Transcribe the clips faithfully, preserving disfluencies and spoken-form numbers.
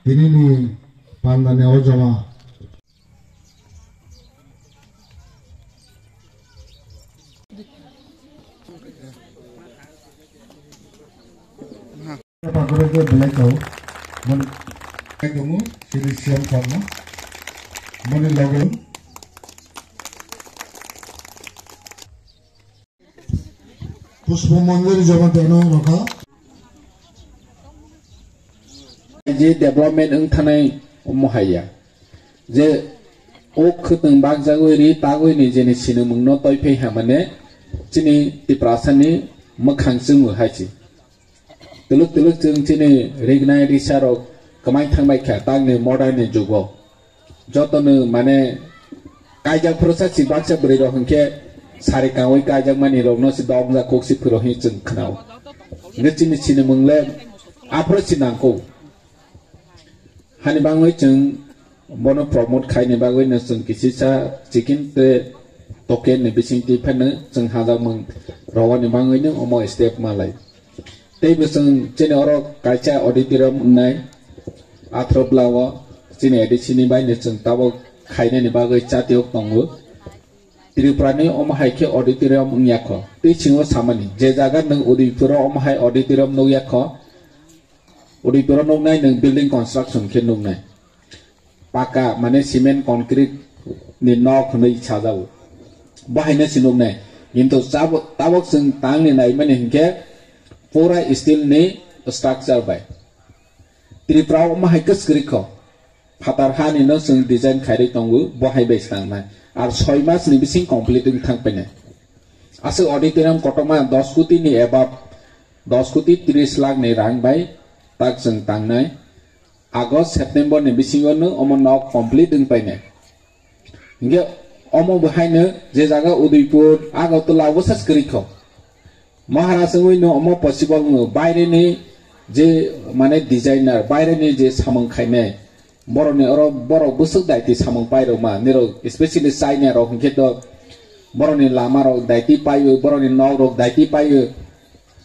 Tinini pandani o joma. Pakoro ke belai kau. Mon-, tongo, sini siam korma. Moni logo. Pushpa Mandir joma teno rokha. Je development wng thanai omo haiya. Je o khwtwng bakjagwi ri tagwi ni jeni sinimung no toi phai ha mane chini Tiprasa ni mwkhang chwngo hai si. Twlwk twlwk chwng chini rignai risa rok kwmai thangbai kha tang ni modern ni jugo. Jotono mane kaijak phuru sa si baksa bwrwi rok hinkhe sari kangwi kaijak mani rok no si dok jak kok si phuru hin chwng khnao. Hinkhe chini sinimung le aphuru si nangkuk. Hani bangwi chwng bono promote khaini bagwi no chwng kisisa chicken tei token ni bisingtwi phano chwng hajakmung rwani bangwi no omo step malai. Tei bo chwng chini oro kaisa auditorium wngnai, athro bla o chini A D C ni bai no chwng tabok khainani bagwi chatiyok tongo. Tripura ni omo hai khe auditorium wngya kho. Tei chwng o samani, je jaga nwng Udaipur o omo hai auditorium nukya kho, Udaipur o nuknai nwng building construction khe nuknai. Paka, mane cement concrete ni nok hwnwi sajago. Bo haino se nuknai. Kintu tabok, tabok chwng tangni naimani hinkhe pura steel ni structure bai. Tripura o omo hai kwswk kwrwi kho. Phatar hani no chwng design khairwi tongo, bo hai bai swnamnai. Ar soi mas ni bising complete wng thang painai. Aswk auditorium kotorma dos koti ni above, dos koti tris lakh ni rang bai tak chwng tangnai. August, September ni bisingo no omo nok complete wng painai. Hinkhe omo bo haino je jaga Udaipur, Agartala obo sa kwrwi kho. Maharaj wngwi no omo possible wngo, baire ni je mane designer, baire ni je samung khainai, borok ni oro borok bwswk daiti samung pai rok ma, nirok especially China rok hinkhe to borok ni lama rok daiti paio, borok ni nok rok daiti paio.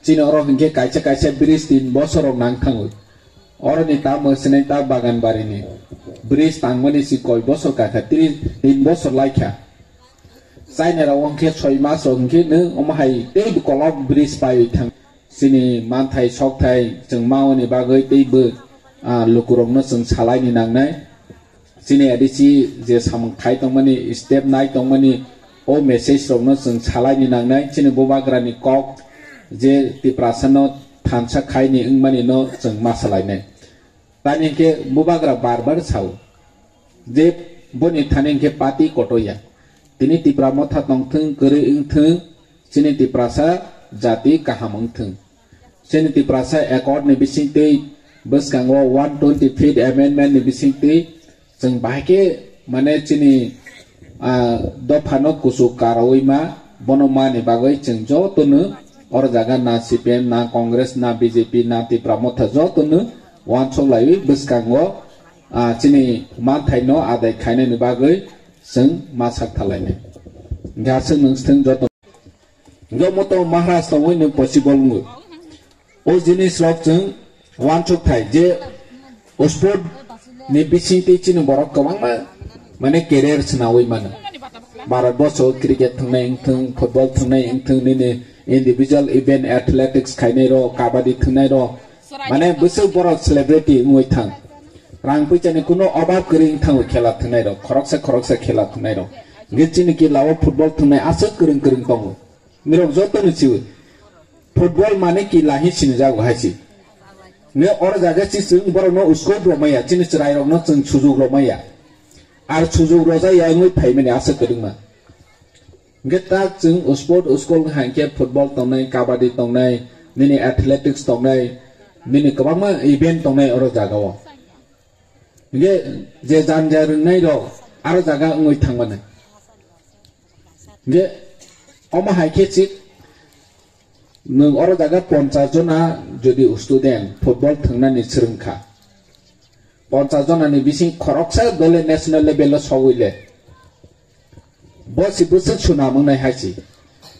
Chini oro hinkhe kaisa kaisa bridge tin bosor rok nang thango. Oro ni tamo sinai ta bagan bari ni bridge tangmani si koi bosor kakha, tris tin bosor laikha. China rok hinkhe soi mas rok hinkhe nwng omo hai tei kolok bridge paiwi thang. Chini manthai sokthai chwng maoni bagwi teibo, ah, lukurokno chwng salaini nangnai. Chini A D C je samung khai tongmani, step nai tongmani, o message rokno chwng salaini nangnai. Chini bubagrani kok je Tiprasano thansa khaini wngmani no chwng ma salainai. Tani hinkhe bubagra bar bar sao je boni thani hinkhe party kotoya. Tini Tipra motha tongthwng, kwrwi wngthwng, chini Tiprasa jati kaham wngthwng. Chini Tiprasa accord ni bisingtwi bwskango one twenty fifth amendment ni bisingtwi chwng bahai khe mane chini, ah, dophano kuchuk karaui ma, bono mani bagwi chwng jotono oro jaga na C P M, na Congress, na B J P, na Tipra motha jotono uansuk laiwi bwskango, ah, chini manthaino adai khainani bagwi chwng ma sak thalainai. Hwnkhe aswk nwng swthwng joto. Hwnkhe omo to Maharaj tongwi nwng possible wngo. O jinis rok chwng uansuk thai je sport ni bisingtwi chini borok kwbangma mane career swnaui mano. Bharat borso cricket thwngnai wngthwng, football thwngnai wngthwng, nini individual event athletics khainai rok, kabaddi thwngnai rok, mane bwswk borok celebrity wngwi thang. Rang puisani kuno obab kwrwi wngthangwi khela thwngnai rok, khoroksa khoroksa khela thwngnai rok. Hwnkhe chini kila o football thwngnai aswk kwrwng kwrwng tongo. Nirok joto ni chiwi. Football mane kila hin sinijago hai si. Ne oro jaga si chwng borok no scope rw maya, chini chwrai rok no chwng sujuk rw maya. Ar sujuk rw jaya wngwi phaimani aswk kwrwngma. Hwnkhe tak chwng sport school hai khe football tongnai, kabaddi tongnai, nini athletics tongnai, nini kwbangma event tongnai oro jaga o. Hwnkhe je janja rwngnai rok aro jaga wngwi thangmani. Hwnkhe omo hai khe chik nwng oro jaga ponchas jona jodi student football thwngnani swrwngkha, ponchas jonani bising khoroksa dole national level o sogwi le. Bo si bwswk swnam wngnai hai si.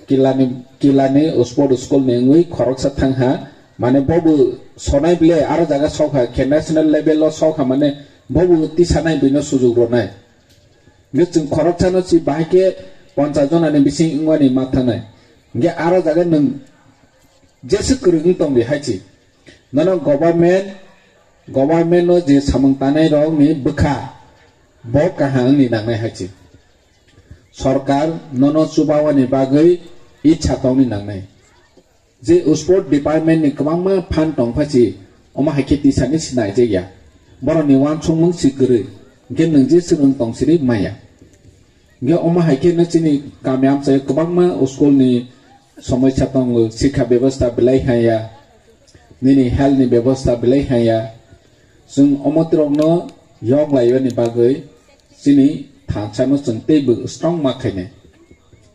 Kilani, kilani sport school ni wngwi khoroksa thang ha, mane bo bo sonai bile aro jaga sok ha khe national level o sok ha mane bobo tisanai bino sujuk ronai. Hingke chwng khoroksano si bahai khe ponchas jonani bising wngmani ma thanai. Hingke aro jaga nwng jesa kwrwng wng tong di hai si. Nono government, government no je samung tanai rok ni bwkha bo kaham wngni nangnai hai si. Sorkar nono chubawani bagwi itsa tongni nangnai. Je sport department ni kwbangma phan tong pha si, omo hai khe tisani sinai je ya. Borok ni uansukmung si kwrwi, hingke nwng je swrwng tong siri maya. Hingke omo hai khe no chini kami amchai kwbangma school ni somosya tongo, sikha bebosta belai haya, nini health ni bebosta belai haya. Chwng omo trok no yok laibani bagwi chini thansa no chwng teibo strong ma khainai.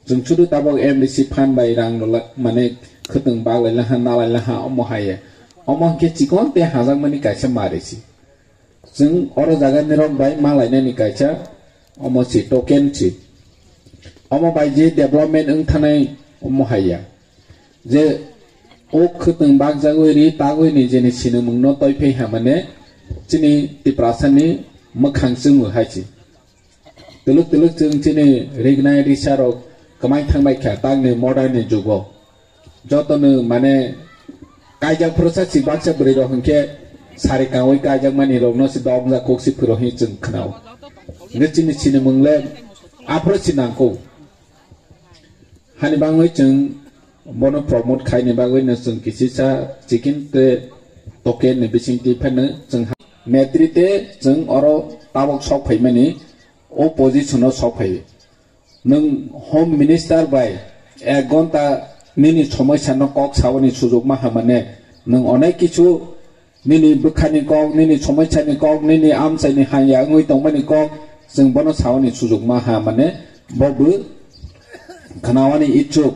Chwng sudu tabok M D C phan bai rang rwla, mane khwtwng bak lai laha, na lai laha, omo hai ya. Omo hwnkhe chikon tei hajakmani kaisa mari si. Chwng oro jaga nirok bai ma lainani kaisa omo si token si. Omo bai je development wng thanai omo hai ya. Je o khwtwng bakjagwi ri tagwi ni jeni sinimung no toi phai ha mane chini Tiprasa ni mwkhang chwngo hai si. Twlwk twlwk chwng chini rignai risa rok kwmai thangbai kha tangni modern ni jugo. Joto no mane kaijak phuru sa si baksa bwrwi rok hinkhe sari kangwi kaijak mani rok no si dok jak kok si phuru hin chwng khwnao. Hingkhe chini sinimung le aphuru si nangkuk. Hani bangwi chwng bono promote khaini bagwi no chwng kisisa chicken tei token ni bisingtwi phano chwng ha-, netrite chwng oro tabok sok phaimani o position o sok phai. Nwng home minister bai ek gonta nini somosya no kok saboni sujuk ma hamane nwng onek kichu nini bwkhani kok, nini somosya ni kok, nini amchai ni hanya wngwi tongmani kok, chwng bono saoni sujuk ma ha, mane bo bw khwnawani ichuk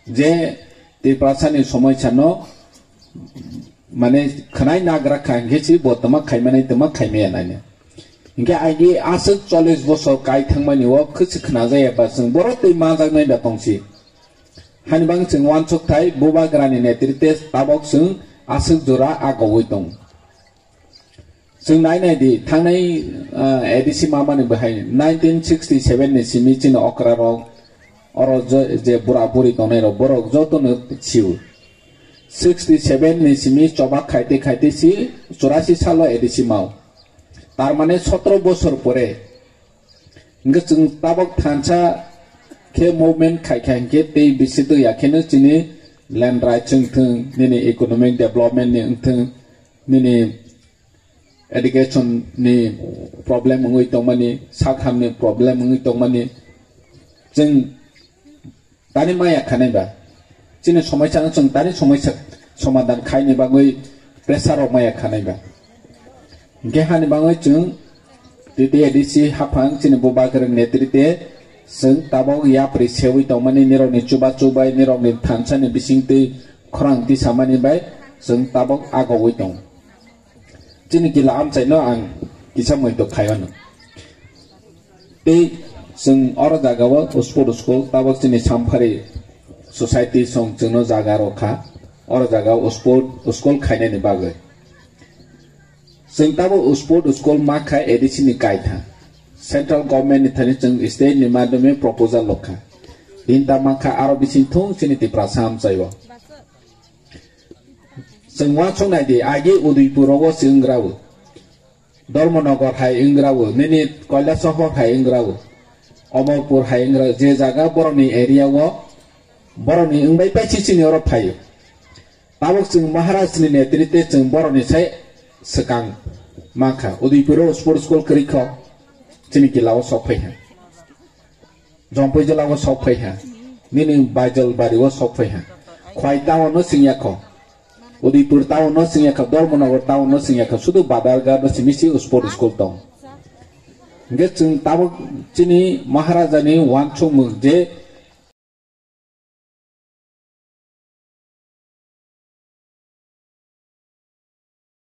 je Tiprasa ni somosya no mane khwnai nagra kha, hingke si bo twma khaimani, twma khaimaya nani. Hingke agi aswk chollish bosor kai thangmani o khwsi khwnajaya ba chwng boro twi manjaknai da tongsi. Hani bang chwng uansuk thai, Bubagrani netrite tabok chwng aswk jora agoui tong. Chwng nai nai di, thangnai, ah, A D C mamani bahai nineteen sixty seven ni simi chini okra rok oro je, je bura buri tongnai rok borok joto no siu. Sixty seven ni simi choba khaite khaite si churasi salo A D C mao. Tar mane sotro bosor pore Hingke chwng tabok thansa khe movement khai kha hingke tei bisi twi ya kheno chini land rights wng thung, nini economic development ni wng thung, nini education ni problem wngwi tongmani, sak ham ni problem wngwi tongmani, chwng tani maya khanai ba? Chini somosya no chwng tani somosya somadan khaini bagwi pressure rok maya khanai ba? Hingke hani bagwi chwng T T A D C haphang chini Bubagrani netrite chwng tabok yapri sewi tongmani, nirokni chubachu bai, nirokni thansa ni bisingtwi khorang tisamani bai chwng tabok agoui tongo. Chini kila amchaino ang kisa moito khaio no. Tei chwng oro jagao sport school, tabok chini Samphari society song chwngno jaga rw kha, oro jagao sport school khainani bagwi. Chwng tabok sport school ma kha A D C ni kaitha. Central government ni thani chwng state ni madhyome proposal rw kha. Bini ta ma kha aro bising thung chini Tiprasa amchaio. Chwng uansuk nai di, agi Udaipur rogo se wng gra o. Dharmanagar hai wng gra o, nini Kailasahar hai wng gra o. Amarpur hai wng gra o, je jaga borokni area o, borokni wng bai paisi chini oro phai o. Tabok chwng Maharaj ni netrite chwng borokni sai swkang ma kha. Udaipur o sport school kwrwi kho, chini kila o sok phai kha. Jompui jila o sok phai ha, nini Baijalbari o sok phai ha, Khwai town no singya kho, Udaipur town no singya kho, Dharmanagar town no singya kho, sudu Badharghat no simi si sport school tong. Hingke chwng tabok chini Maharaja ni uansukmung je